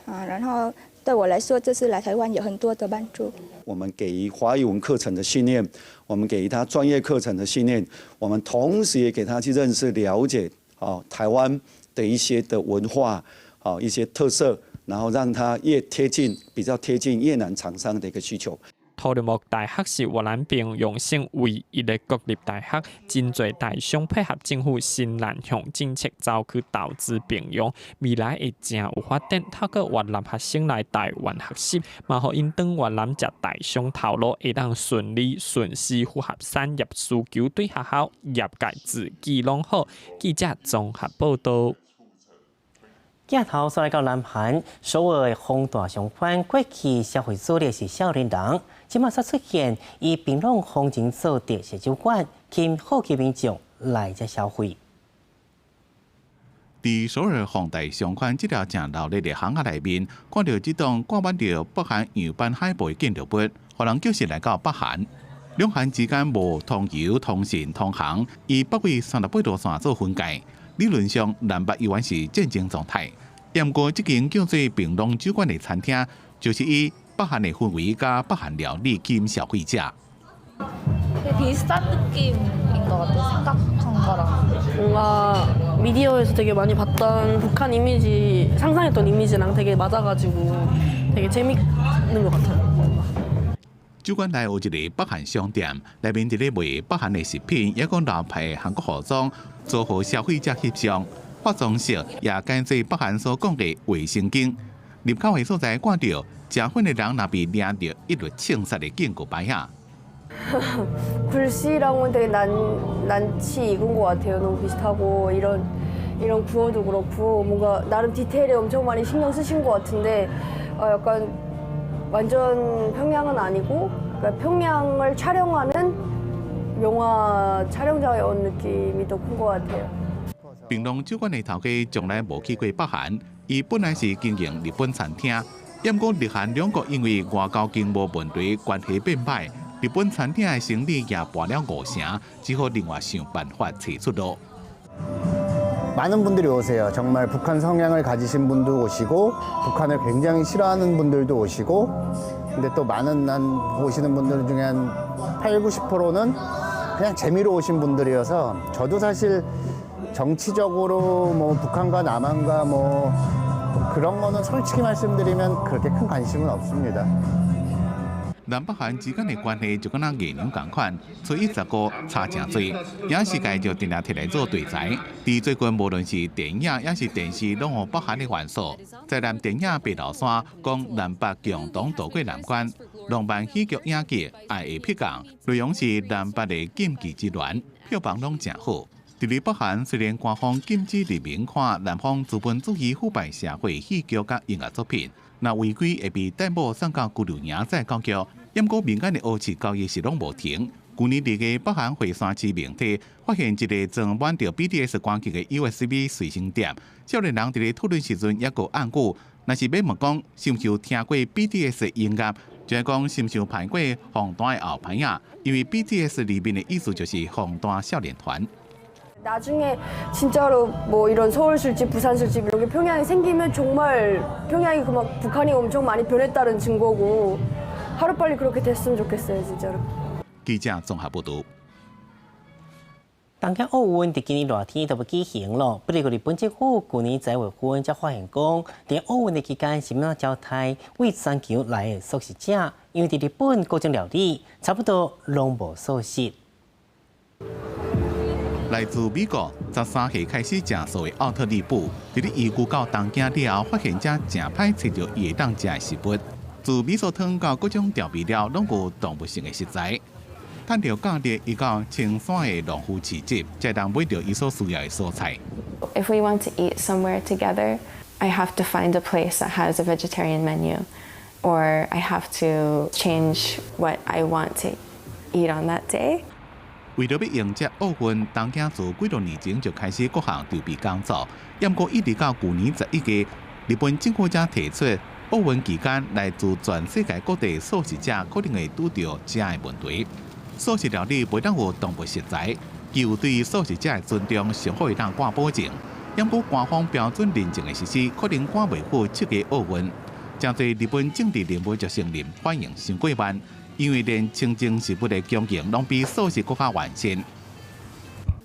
啊，然後對我來說，這次來台灣有很多的幫助。我們給予華語文課程的訓練，我們給予他專業課程的訓練，我們同時也給他去認識、了解，哦，台灣的一些的文化，哦，一些特色，然後讓他越貼近，比較貼近越南廠商的一個需求。土龍木大學是越南平陽省唯一的國立大學，真濟台商配合政府新南向政策，走去投資平陽，未來會誠有發展。透過越南學生來台灣學習，嘛予𪜶轉越南食台商頭路，會當順利順時符合產業需求，對學校業界自己攏好。記者綜合報導。鏡頭煞來到南韓，首爾的弘大商圈過去消費主力是少年人，這馬煞出現以平壤風情做特色酒館，吸引好奇民眾來遮消費。佇首爾弘大商圈這條誠鬧熱的巷仔內面，看著這棟掛滿著北韓樣板海報的建築物，予人就是來到北韓。兩韓之間無通郵、通信、通航，以北緯38度線做分界，理論上南北依然是戰爭狀態。毋過，這間叫做平壤酒館的餐廳，就是以北韓的氛圍佮北韓料理吸引消費者。 비슷한 느낌인 것 같아 생각한 거랑. 뭔가 미디어에서 되게 많이 봤던 북한 이미지 상상했던 이미지랑 되게 맞아가지고 되게 재밌는 것 같아요. 酒館內有一个北韓商店，內面佇咧賣北韓的食品，抑閣老牌韓國服裝，做予消費者翕相。化妝室也改做北韓所講的衛生巾。入口的所在掛著食薰的人若被掠著，一律槍殺的警告牌仔。 글씨랑은 되게 난 낯이 익은 것 같아요. 너무 비슷하고 이런 구호도 그렇고 뭔가 나름 디테일에 엄청 많이 신경 쓰신 것 같은데 약간 완전 평양은 아니고 그러니까 평양을 촬영하는 영화 촬영장에 온 느낌이 더 큰 것 같아요. 平壤酒館的頭家從來無去過北韓，伊本來是經營日本餐廳，毋過日韓兩國因為外交經貿問題關係變歹，日本餐廳的生意也賠了五成，只好另外想辦法揣出路。 많은 분들이 오세요. 정말 북한 성향을 가지신 분도 오시고 북한을 굉장히 싫어하는 분들도 오시고 근데 또 많은 한 오시는 분들 중에 한 8, 90%는 그냥 재미로 오신 분들이어서 저도 사실 정치적으로 뭐 북한과 남한과 뭐 그런 거는 솔직히 말씀드리면 그렇게 큰 관심은 없습니다. 南北韓之間的關係就敢若月娘仝款，初一十五差誠濟，影視界就定定提來做題材。佇最近，無論是電影抑是電視，攏有北韓的元素。在南電影《白頭山》講南北共同渡過難關，浪漫喜劇影集《愛的迫降》內容是南北的禁忌之戀，票房攏誠好。佇咧北韓雖然官方禁止人民看南方資本主義腐敗社會戲劇佮音樂作品，若違規會被逮捕送到拘留營再教育。毋過民間的烏市交易是攏無停。舊年二月，北韓惠山市明體發現一个裝滿著 BTS 歌曲的 USB 隨身碟，少年人佇咧討論時陣抑閣按句，若是欲問講是毋是有聽過 BTS 音樂，就會講是毋是有排過防彈的後排仔，因為 BTS 裡面的意思就是防彈少年團。 나중에 진짜로 뭐 이런 서울 술집, 부산 술집 이런 게 평양에 생기면 정말 평양이 그막 북한이 엄청 많이 변했다는 증거고 하루빨리 그렇게 됐으면 좋겠어요, 진짜로. 記者綜合報導。東京奧運佇今年熱天就欲舉行囉，不過日本政府舊年十一月份才發現講，佇奧運的期間是欲按怎招待對全球來的素食者，因為佇日本各種料理差不多攏無素食。來自美國13歲開始食素的奧特利布，佇咧移居到東京了後，發現遮誠歹揣著伊會當食的食物，自味噌湯到各種調味料，攏無動物性的食材。趁著假日，伊到青山的農夫市集，才會當買著伊所需要的蔬菜。 If we want to eat somewhere together, I have to find a place that has a vegetarian menu, or I have to change what I want to eat on that day. 為著欲迎接奧運，東京自幾多年前就開始各項籌備工作。毋過一直到舊年11月，日本政府才提出奧運期間來自全世界各地素食者可能會拄著遮的問題。素食料理袂當有動物食材，既有對素食者的尊重，上好會當掛保證。毋過官方標準認證的實施，可能趕袂赴七月奧運。誠濟日本政治人物就承認反應傷過慢。因為連清真食物的供應攏比素食閣較完善。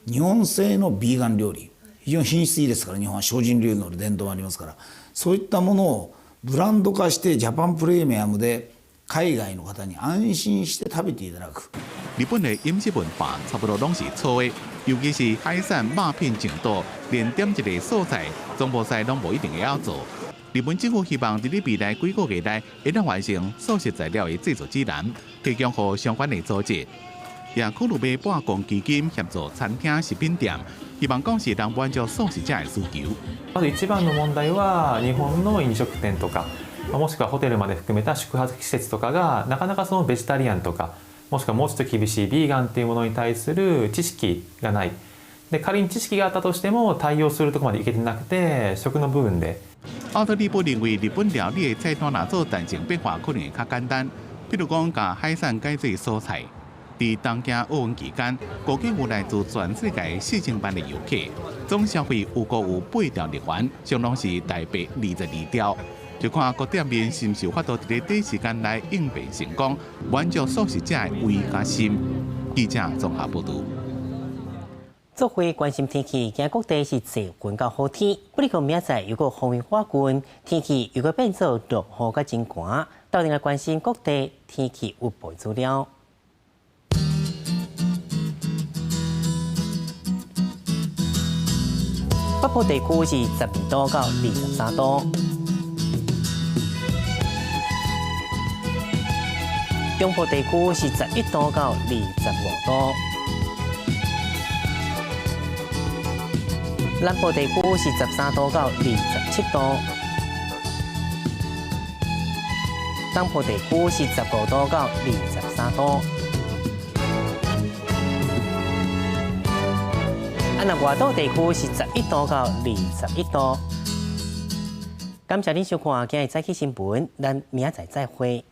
日本製のビーガン料理、非常に品質いいですから、日本は精進料理の伝統もありますから、そういったものをブランド化してジャパンプレミアムで海外の方に安心して食べていただく。日本的飲食文化差不多攏是素的，尤其是海產肉品上多，連點一个素菜，總部菜攏無一定會曉做。日本政府希望佇咧未來幾個月內，會當完成素食材料的製作指南，提供予相關的組織，也考慮欲撥公基金協助餐廳、食品店，希望講是能滿足素食者的需求。まず一番の問題は日本の飲食店とか、もしくはホテルまで含めた宿泊施設とかがなかなかそのベジタリアンとか、もしくはもうちょっと厳しいビーガンっていうものに対する知識がない。で、仮に知識があったとしても対応するところまでいけてなくて、食の部分で。奧特利布認為日本料理的菜單若做彈性變化，可能會較簡單。譬如講，共海產改做蔬菜。佇東京奧運期間，估計有來自全世界4000萬的遊客，總消費預估有8兆日元，相當是台幣22兆。就看各店面是毋是有法度佇咧短時間內應變成功，滿足素食者的胃佮心。記者綜合報導。做伙關心天氣，今各地是濟雲佮雨天，不過明仔載又閣風雲化棍，天氣又閣變做落雨佮真寒。鬥陣來關心各地天氣預報資料。北部地區是12度到23度，中部地區是11度到25度，南部地區是13度到27度，東部地區是15度到23度。啊，若外島地區是11度到21度。感謝您收看今日早起新聞，咱明仔載再會。